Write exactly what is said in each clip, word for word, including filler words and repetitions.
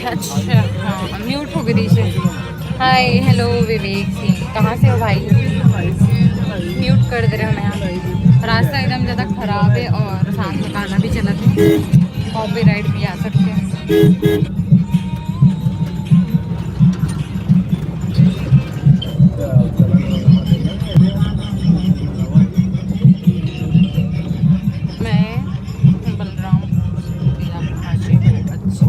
अच्छा, हाँ, म्यूट हो गई थी। हाय, हेलो विवेक सिंह, कहाँ से हो भाई? म्यूट कर दे रहे हो मैं यहाँ। रास्ता एकदम ज़्यादा ख़राब है और साथ में गाना भी चलत है, कॉपीराइट भी आ सकते हैं। मैं बलराम। अच्छा।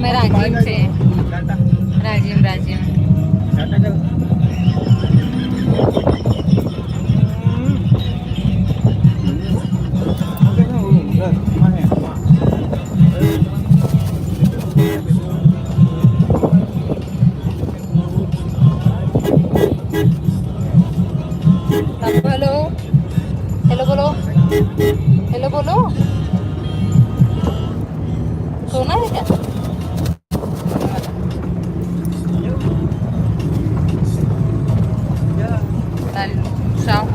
मैं राजिम से। राजिम, राजिम। हेलो, हेलो बोलो, हेलो बोलो। सोना है क्या? साहू,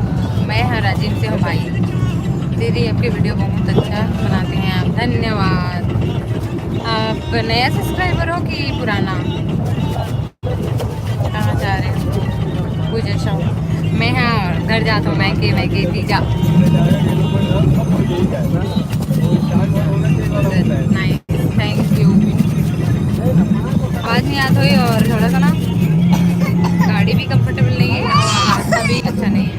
मैं हाँ राजिम से हूँ भाई। दीदी, आपके वीडियो बहुत अच्छा बनाते हैं आप, धन्यवाद। आप नया सब्सक्राइबर हो कि पुराना? कहाँ जा रहे हो? पूजा शाहू। मैं हाँ घर जाता हूँ, मैं के, मैं के, तीजा। Nice, thank you. आवाज़ नहीं आती हुई और थोड़ा सा ना गाड़ी भी कंफर्टेबल नहीं है और रास्ता भी अच्छा नहीं है।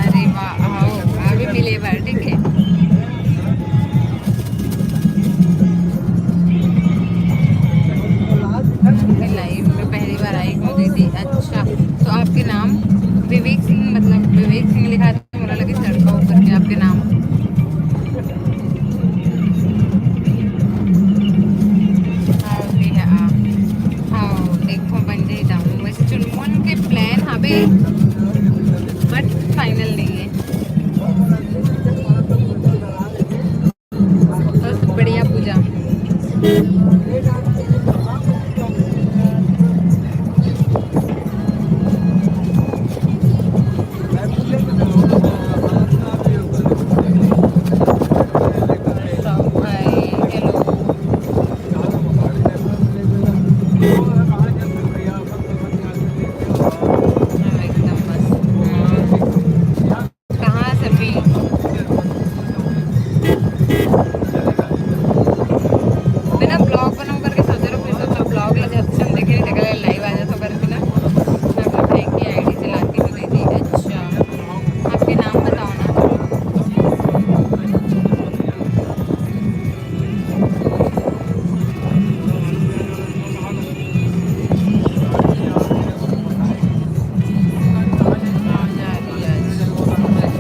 अरे वाह, आओ, अभी मिले बार, ठीक है। लाइव में पहली बार आई हूँ दीदी। अच्छा, तो आपके नाम विवेक सिंह, मतलब विवेक सिंह लिखा था, मुझे लगे लड़का हो करके आपके नाम। हाँ, भी है आप। हाँ, देखो, बन जाई जाऊँ। वैसे चुनमुन के प्लान हवे, बट फाइनल नहीं है। बस बढ़िया पूजा। एकदम मस्त। कहाँ सभी? बिना ब्लॉग बनाऊँ करके सोच रहे हो, फिर सोचा ब्लॉग लगा, अच्छा देखे नहीं, देखा लाइव आ जाता करके ना। मैं अपने भाई की आईडी चलाती हूँ दीदी। अच्छा, आपके नाम बताओ ना।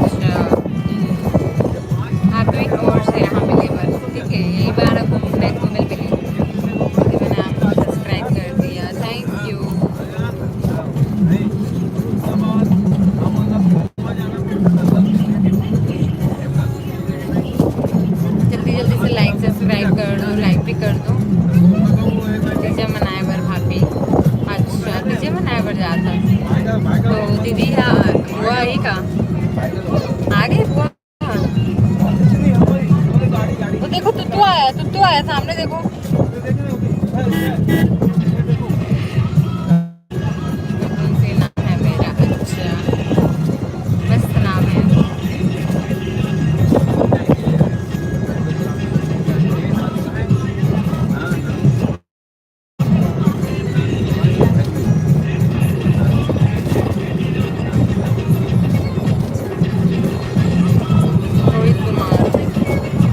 अच्छा, आप भी कोर्स है यहाँ पे लेबर, ठीक है, यही बार आपको घूमने को मिल गई। मैंने आपको सब्सक्राइब कर दिया, थैंक यू। जल्दी जल्दी से लाइक सब्सक्राइब कर दो, लाइक भी कर दो। तीजा मनाए बर भाभी। अच्छा, तीजा मनाए बर जाता। तो दीदी, हाँ, बुआ आई का? आ गई बुआ? वो देखो, तुत्तू आया, तुत्तू आया, सामने देखो। तुलसी नाम है मेरा। अच्छा, मस्त नाम है। रोहित कुमार,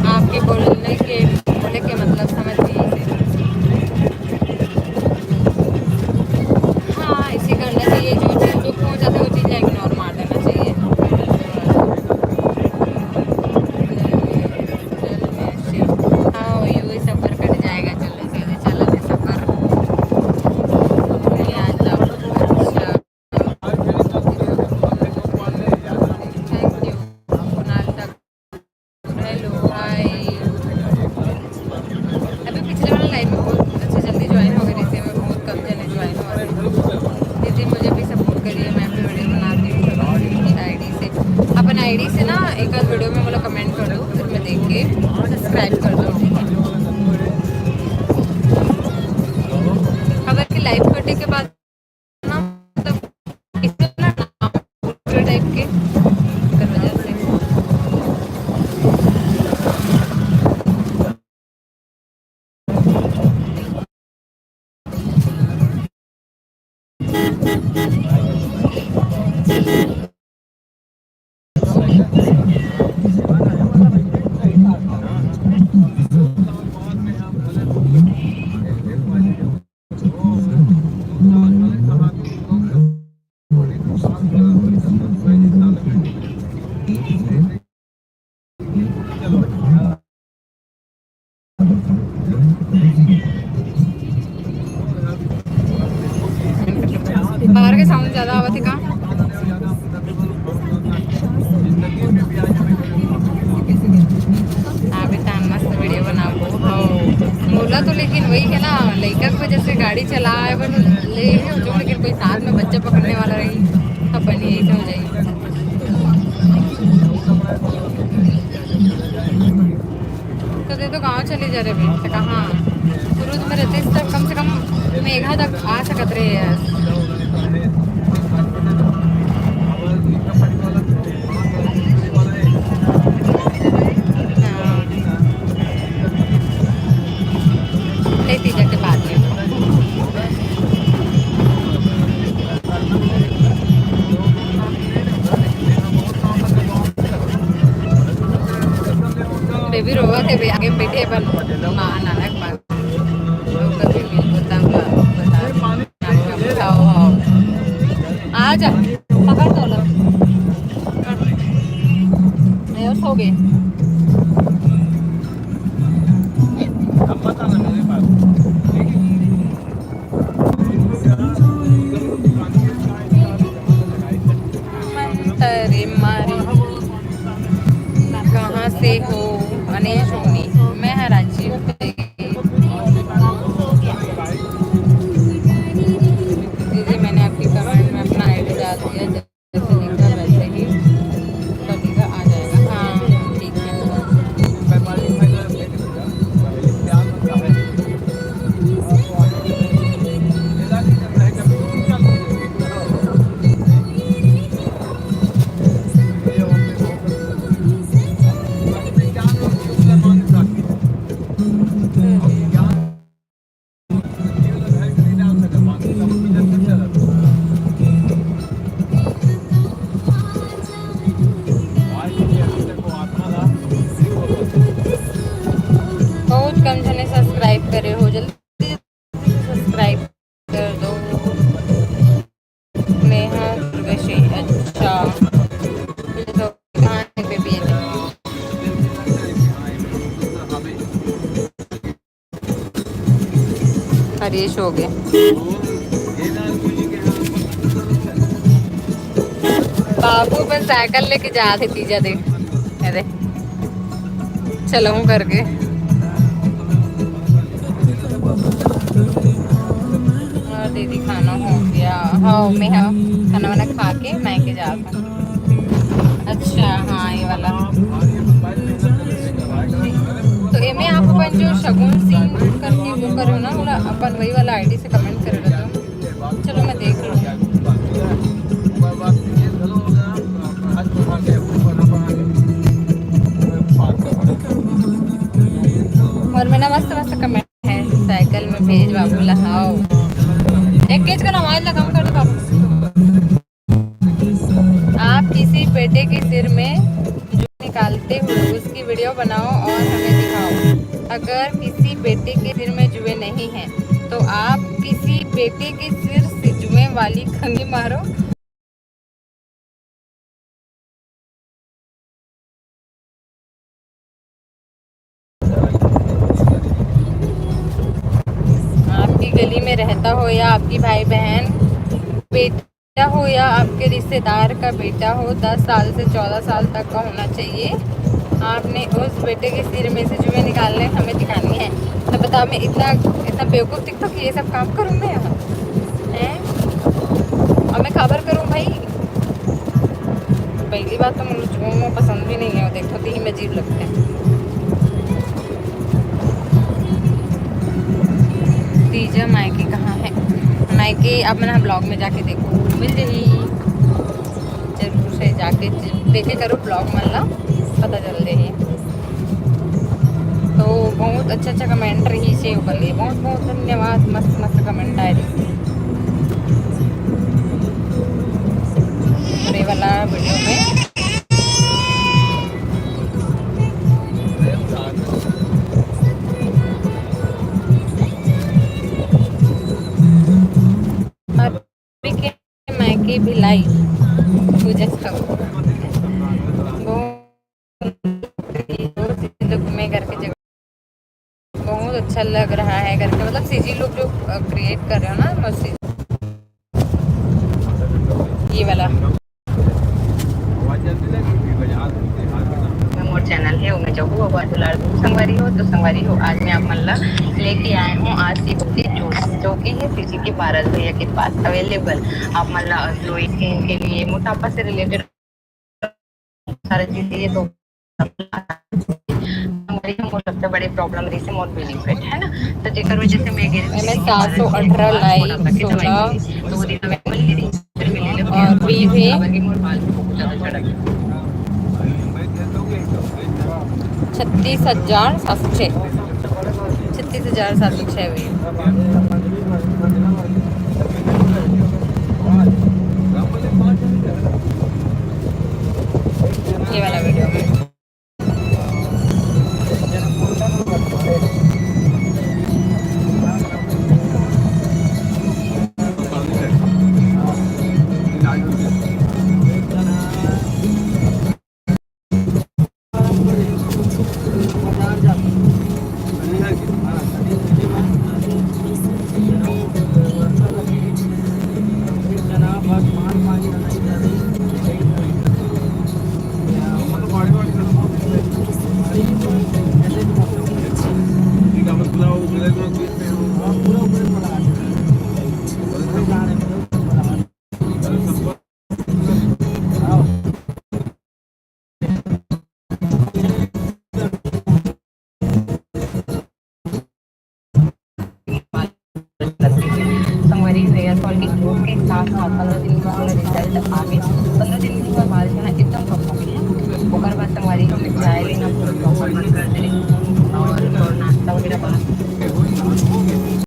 आपके बोलने के, बोले के मतलब समझ नहीं। एक आध वीडियो में मोला कमेंट कर दो, फिर मैं देख के सब्सक्राइब कर दूँ। अगर कि लाइव कटे के बाद ना, मतलब, इतना टाइप के, कर वजह से। बाहर के साउंड ज्यादा आवत हे का? अभी तान मस्त वीडियो बनाबो। हाँ, मोला तो लेकिन वही है ना, लइका के वजह से गाड़ी चलाए बर ले ही हो, लेकिन कोई साथ में बच्चा पकड़ने वाला रही, अपन ही ऐसे हो जाएगी। तो दे तो गाँव चले जा रहे बेटा, कहाँ? कुरुद में रहते तो कम से कम मेघा तक आ सकत रहे यार। हाँ। ले तीजा के बाद में। बेबी रोवत हे, आगे में बैठे अपन माँ नाना के पास। ओकर भी मिल होता हुआ बता। आओ, आओ। आ जा, पकड़ तो लो। नहीं, सो गए। मंतरे मारी। कहाँ से हो? अनिल सोनी। मैं हराची। दीदी, मैंने आपकी कमेंट में अपना आईडी डाल दिया, जैसे लिखा वैसे ही कटेगा, आ जाएगा। हाँ, ठीक है। बहुत कम जने सब्सक्राइब करे हो, जल्दी सब्सक्राइब कर दो। नेहा दुर्गेशी, अच्छा। ये तो कहाँ है बेबी? हरीश हो गए। बाबू बस साइकिल लेके जात हे तीजा देख। अरे चलहूँ करके। और दीदी खाना हो गया? हाँ, मैं हाँ, खाना वाना खा के मैं के जाता हूँ। अच्छा, हाँ, ये वाला। तो एमे आप अपन जो शगुन सिंह करके वो करो ना, ओला अपन वही वाला आईडी से कमेंट कर दो। चलो, मैं देख लूँ। और मैं ना मस्त मस्त कमेंट है, साइकिल में भेज बाबू ला, हाओ। एक केज का आवाज ला कम कर दो बाबू। आप किसी बेटे के सिर में जो निकालते हो, उसकी वीडियो बनाओ और हमें दिखाओ। अगर किसी बेटे के सिर में जुए नहीं हैं, तो आप किसी बेटे के सिर से जुए वाली खंगी मारो। आपकी गली में रहता हो या आपकी भाई बहन, बेटा हो या आपके रिश्तेदार का बेटा हो, दस साल से चौदह साल तक का होना चाहिए। आपने उस बेटे के सिर में से जुए निकालने हमें दिखानी है। तो बताओ, मैं इतना, इतना बेवकूफ़ दिखता हूँ कि ये सब काम करूँ मैं? हैं? और मैं खबर करूँ भाई? पहली बात तो मुझे मोमो पसंद भी नहीं है, देखो तो ही में अजीब लगते हैं। तीजा मायके कहाँ है? मायके आप मन ब्लॉग में जाके देखो, मिल जाही। जरूर से जाके देखे करो ब्लॉग मन ला, पता चल जाही। तो बहुत अच्छा अच्छा कमेंट रही से ओकर लिए बहुत बहुत धन्यवाद। मस्त मस्त कमेंट आए रही। अरे वाला वीडियो में मायके भिलाई पूजा सब बहुत घूमे करके जगह बहुत अच्छा लग रहा है करके, मतलब सीजी लुक जो क्रिएट कर रहे हो ना, मस्त सीजी। ये वाला मोर चैनल है, ओमे जहू अउ दुलार दू संगवारी हो। तो संगवारी हो, आज मैं आप मन ला लेके आए हूँ आज की भक्ति जूस, जो कि है सीजी के पारस भैया के पास अवेलेबल। आप मन ला ग्लोइंग स्किन के लिए, मोटापा से रिलेटेड सारी चीजें ये तो संगवारी हो, मोर सबसे बड़ी प्रॉब्लम रही से मोर बेली फैट है ना, तो जेकर वजह से मैं गिर एमे सात सौ अठारह लाइक, सोलह तो वो दिन मैं बोली, फिर मैं ले लेती हूँ। और भी थे। छत्तीस हजार सात सौ छः, छत्तीस हजार सात सौ छः हुई। ये वाला वीडियो में संगवारी हेयर फॉल के क्यूब के साथ साथ पंद्रह दिन के बाद रिजल्ट आगे। पंद्रह दिन के बाद बाल जो है एकदम कम हो गया है। ओकर बाद संगवारी हम जाए लेना पूरा प्रॉपर बंद कर दे और, और नाश्ता वगैरह बंद।